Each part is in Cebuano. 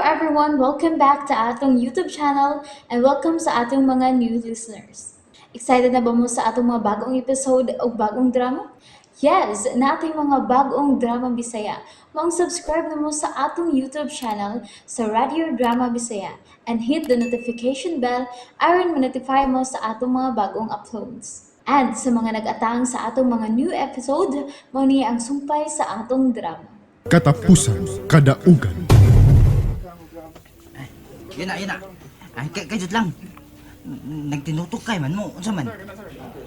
Everyone! Welcome back to atong YouTube channel and welcome sa atong mga new listeners. Excited na ba mo sa atong mga bagong episode o bagong drama? Yes! Naa tay mga bagong drama Bisaya. Maong subscribe na mo sa atong YouTube channel sa Radio Drama Bisaya and hit the notification bell aron ma-notify mo sa atong mga bagong uploads. And sa mga nag-atang sa atong mga new episode, mao ni ang sumpay sa atong drama. Katapusan Kadaugan. Yun na, yun na. Ay, kay lang. Nagtinutok kay man mo. Unsa man?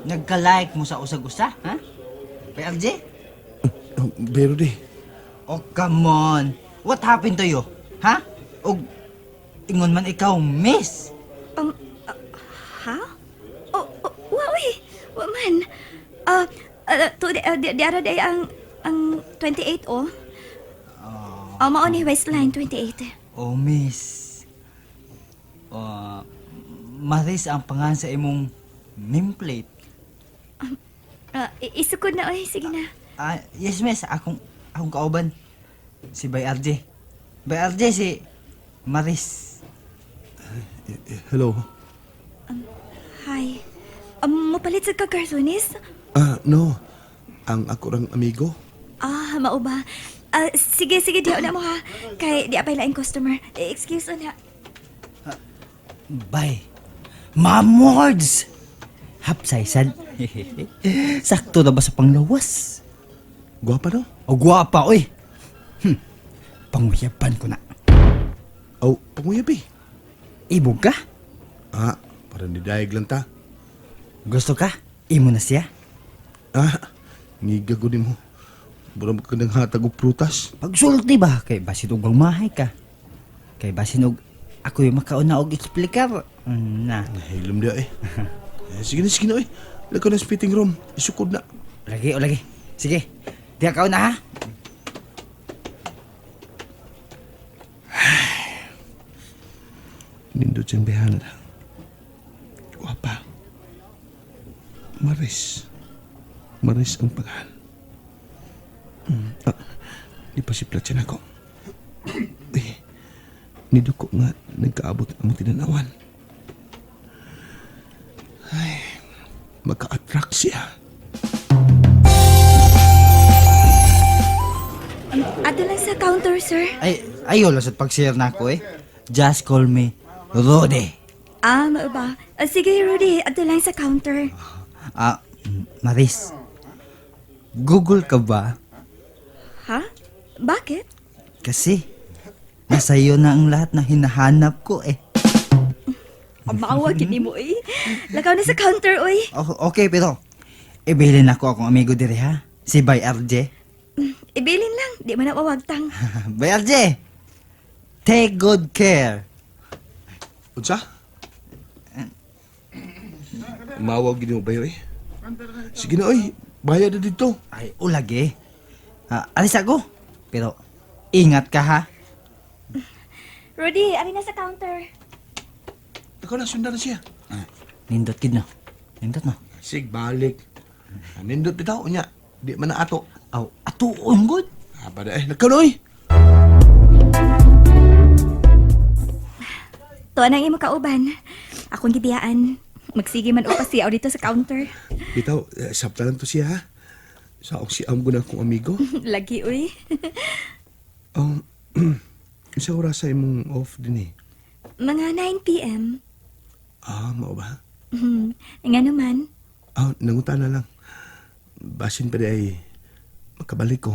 Nagka-like mo sa usag-usa, ha? Kay RJ? Oh, pero di. Oh, come on. What happened to you? Ha? Og ingon man ikaw, miss. Ha? Oh, wa, uy. Wa man. Ah, to, di ara day ang 28 oh. Oh, mao ni waistline 28. Oh, miss. Oh, Maris ang pangan sa imong nameplate. Isukod na oy, sige na. Ah, yes, miss. Akong kauban. Si Bay RJ. Bay RJ, si Maris. Hello. Hi. Mopalit sa ka garsonis? Ah, no. Ang ako rang amigo. Ah, mao ba? Ah, sige, sige, diha na mo ha. Kay di apay laing customer. Eh, excuse na. Bay. Mamords! Hapsay sad. Sakto na ba sa panglawas? Guwapa no? O gwapa, oy. Panguyaban ko na. Oh, panguyab eh. Ibog ka? Ah, parang nidayag lang ta. Gusto ka? Imo na siya. Ah, ngiga ko mo. Mura ka ng hatag og prutas. Pagsulti ba? Kay basin og mahay ka. Kay basin og ako'y makauna og eksplikar. Na. Nahilom dia eh. Eh, sige na, sige na eh. Lagaw na sa fitting room. Isukod na. Lagi o lagi. Sige. Diha ka una ha. Nindot siyang behana lang. Guwapa. Maris. Maris ang pangalan. Ah, di pa si Platyan ako. Eh, niduko nga nagkaabot ang tinanawan. Ay, maka-attract siya. Ato lang sa counter, sir. Ay, ayo lang sa pag-share na ako eh. Just call me Rode. Ah, mao ba? Ah, sige, Rudy, ato lang sa counter. Ah, Maris. Google ka ba? Ha? Bakit? Kasi nasa iyo na ang lahat na hinahanap ko eh. Ang maawa gid nimo oy. Lakaw na sa counter oy. Okay, pero ibilin ako akong amigo diri ha. Si Bay RJ. Ibilin lang, di man na mawagtang. Bay RJ, take good care. Unsa? Mawag gini mo ba eh? Sige na oy, bayad na dito. Ay, ulagi. Ah, alis ako. Pero ingat ka ha. Rudy, ari na sa counter. Ikaw na, sundan na siya. Ah, nindot gid no. Nindot no. Sig, balik. Nindot bitaw unya. Di man na ato. Aw, atuon gud. Ah, bada eh, nagkanoy. Tuwa nang imo kauban. Akong gibiyaan. Magsige man og pasiyaw dito sa counter. Bitaw, eh, sabta lang to siya ha. Sa akong si Amgo na akong amigo. Lagi oy. Isa oras sa imong off din eh. Mga 9 p.m. Ah, mao ba? Nga naman. Ah, nanguta na lang. Basin pa di ay makabalik ko.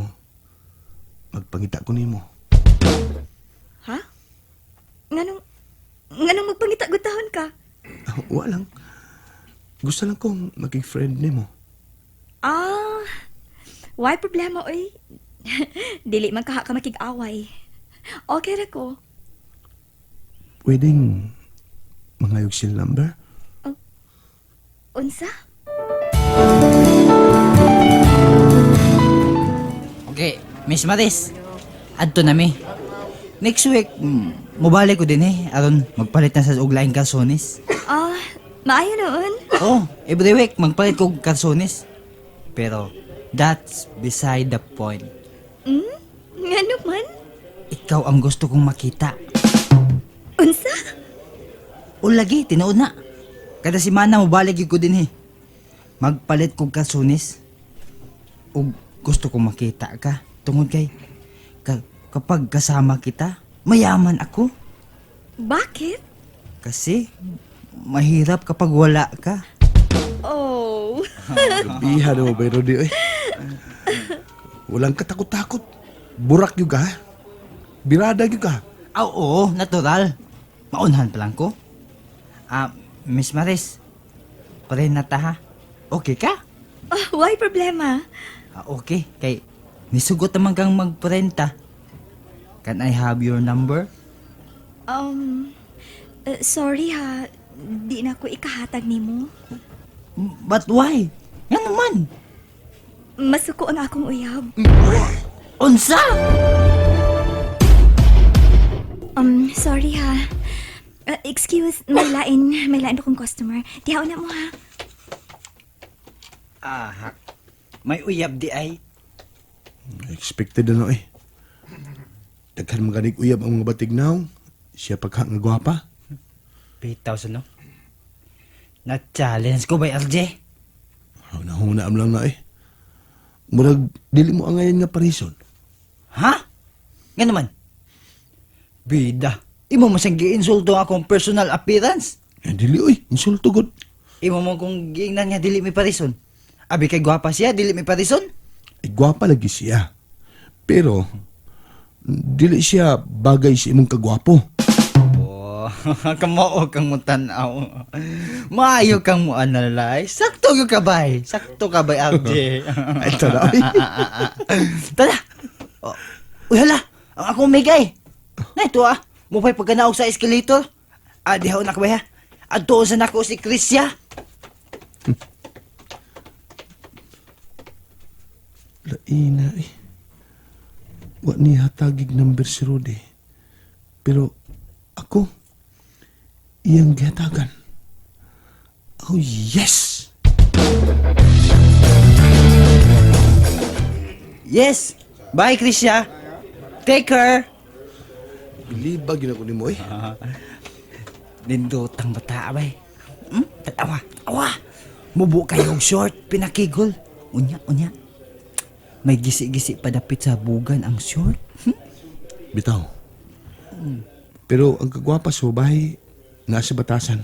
Magpangita ko nimo. Ha? Nganong magpangita gutahon ka? Ah, wa lang. Gusto lang kong maging friend nimo. Ah, why problema oy? Dili man kaha ka makig-away. Okay ra ko. Pwedeng mangayog sila number? Unsa? Okay, Miss Maris. Adto na mi. Next week, mobalik ko din eh. Aron magpalit na sa og laing kalsones. Ah, maayo noon. Oh, every week magpalit ko og kalsones. Pero that's beside the point. Ngano man? Ikaw ang gusto kong makita. Unsa? O lagi, tinuod na. Kada semana mobalik gyud ko dinhi. Magpalit kog kasunis. Ug gusto kong makita ka tungod kay kapag kasama kita, mayaman ako. Bakit? Kasi mahirap kapag wala ka. Oh. Biha na mo ba, Rodi, oy? Walang katakot-takot. Burak yun ka, ha? Birada yun ka. Ah, oo, natural. Maunhan pa lang ko. Ah, Miss Maris, pare na ta ha. Okay ka? Oh, why problema? Ah, okay, kay nisugot naman kang magprenta. Can I have your number? Sorry ha. Di na ko ikahatag nimo. But why? Nga naman. Masuko ang akong uyab. Unsa? Sorry ha. Excuse, may lain akong customer. Dihaw na mo ha. Ah, may uyab di ay. Expected na no, eh. Daghan mga ganig uyab ang mga batignaw. Siya pagka nga gwapa. Bitaw sa no. Na-challenge ko ba, RJ? Nahuna am lang na eh. Murag, dili mo angayan nga parison. Ha? Nga naman. Bida, imo mo siyang giinsulto akong personal appearance. Eh, dili oy, insulto god. Imo mo kung giingnan nga dili mi parison. Abi kay gwapa siya, dili mi parison. Eh, gwapa lagi siya. Pero, dili siya bagay sa imong kagwapo. Oh, kamao kang mutanaw. Maayo kang mo analyze. Sakto gyud ka bay. Sakto ka bay, RJ. Ay, tara, oy. Tara. Oh, uy hala, ang akong migay. Na ito ah, mupay pagkanaog sa escalator. Ah, dihaw na ka ba ha? Adto sa nako si Chrisia. Laina eh. Wa ni hatagig number si Rudy. Pero ako, iyang gihatagan. Oh yes! Yes. Bye, Chrisia. Take care. Bilibag yun ako ni mo eh. Nindotang bata bay. Hmm? Tatawa, awa. Mubo kayong short, pinakigol. Unya, unya. May gisi-gisi padapit sa bugan ang short. Bitaw. Pero ang kagwapa sa babae, nasa batasan.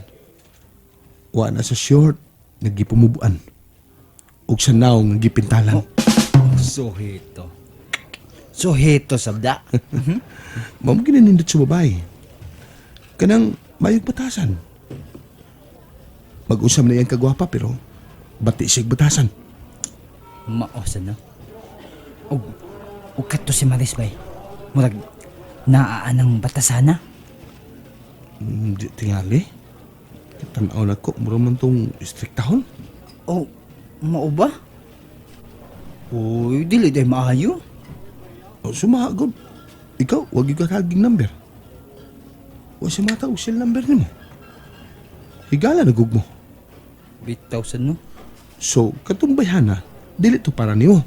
Wa na sa short, nagipumubuan. Ug sa naong nagipintalan. Suhito. Suhito sabda. Mao mo ginanindot sa babae. Kanang mayog batasan. Mag-usam na iyang kagwapa pero bati siya'g batasan. Maosa no. Og og kato si Maris bay. Murag naa ng batasana. Di tingali. Tanaw na ko, mura man tong istriktahon. O mao ba? Uy, dili day maayo. O sumagod. Ikaw, wag yung kataging number. Wa siya mata og cell number nimo. Higala na gug mo. Bitaw sa no. So, katong bayhana, dili to para nimo.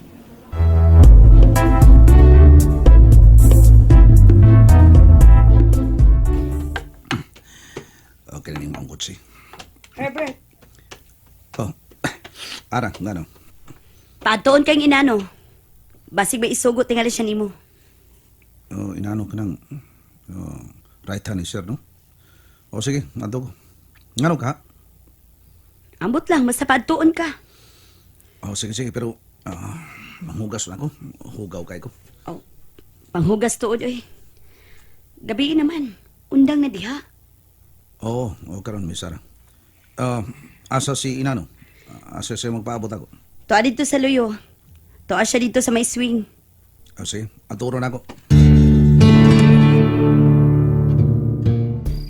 Okay na yung mga kotse. Herbert, Oh, ara, ngano? paadtoon kang inano. Basig may isugot tingali siya nimo. Oh, inano ka ng oh, right hand ni sir, no? O sige, adto ko. Ngano ka? Ambot lang, basta paadtoon ka. Oh, sige, sige, pero manghugas na ako. Hugaw kay ko. Oh, panghugas tuod oy. Gabi naman, undang na diha. Oo, oh, karon mi Sara. Ah, asa si inano? Asa siya magpaabot ako? Tuwa dito sa luyo. Tuwa siya dito sa may swing. Oh, sige, aturo na ako.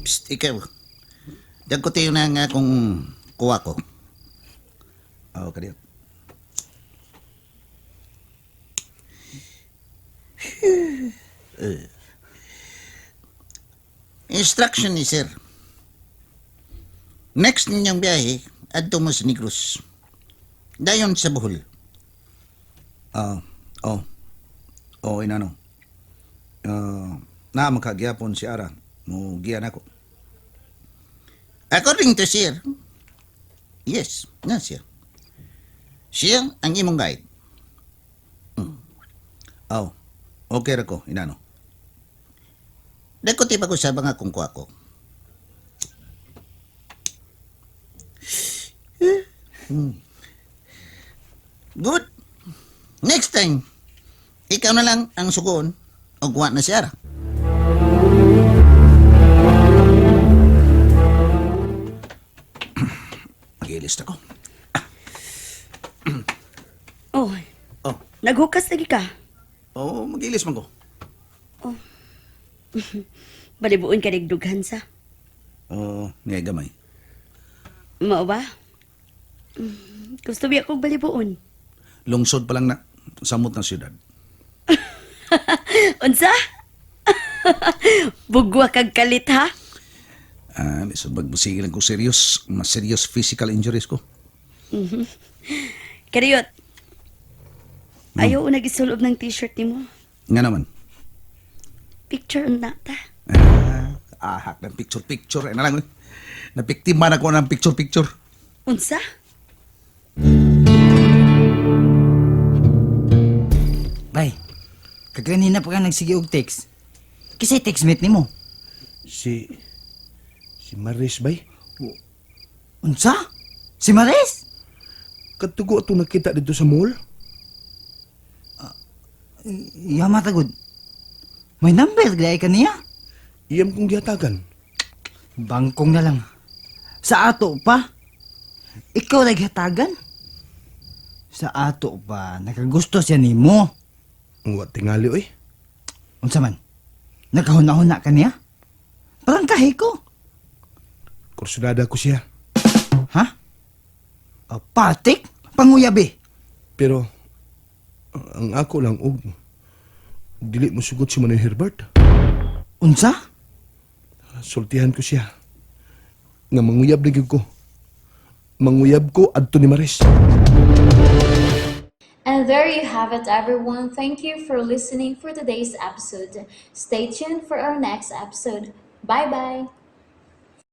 Psst, ikaw. Dagko tayo na nga kung kuha ko. Oh, kadiyot. Instruction ni sir. Next ninyong biyahe, adto mo sa Negros. Dayon sa Bohol. Ah, oh. Oh, inano. Ah, naa makagyapon si Ara. Mo giya nako. According to sir, yes, na siya. Siya ang imong guide. Aw. Okay ra ko, inano. Dako ti pag-usab ang akong kuha ko. Good. Next time, ikaw na lang ang sugoon o kuha na siya. Magilis na ko. Oh, Oh, naghukas lagi ka. oh, magilis man ko. Balibuon ka nagdughan sa. Oh, ngay gamay. Mao ba? Gusto biya kong balibuon. Lungsod pa lang na samot ng syudad. Unsa? Bugwa kag kalit ha? Ah, lisod magbusigil ko serious, mas serious physical injuries ko. Kariyot. Ayaw na gisulob ng t-shirt nimo. Nga naman. Picture na ta. Ah, ahak ng picture picture ay na lang. Eh. Nabiktima na ko ng picture picture. Unsa? Bay, kaganina pa ka nagsige og text. Kisay text mate nimo. Si Maris bay. Unsa? Si Maris? Katugo ato nakita dito sa mall. Yama tagod. May number gay ka niya. Iyam kong gihatagan. Bangkong na lang. Sa ato pa. Ikaw naghatagan. Sa ato pa, nakagusto siya nimo. Wa tingali oy. Unsa man? Nakahuna-huna ka niya? Parang kahi ko. Kursunada ko siya. Ha? O, patik? Panguyabi. Pero ang ako lang og dili mo sugot si Manoy Herbert. Unsa? Sultihan ko siya. Nga manguyab na gyud ko. Manguyab ko adto ni Maris. And there you have it, everyone. Thank you for listening for today's episode. Stay tuned for our next episode. Bye bye.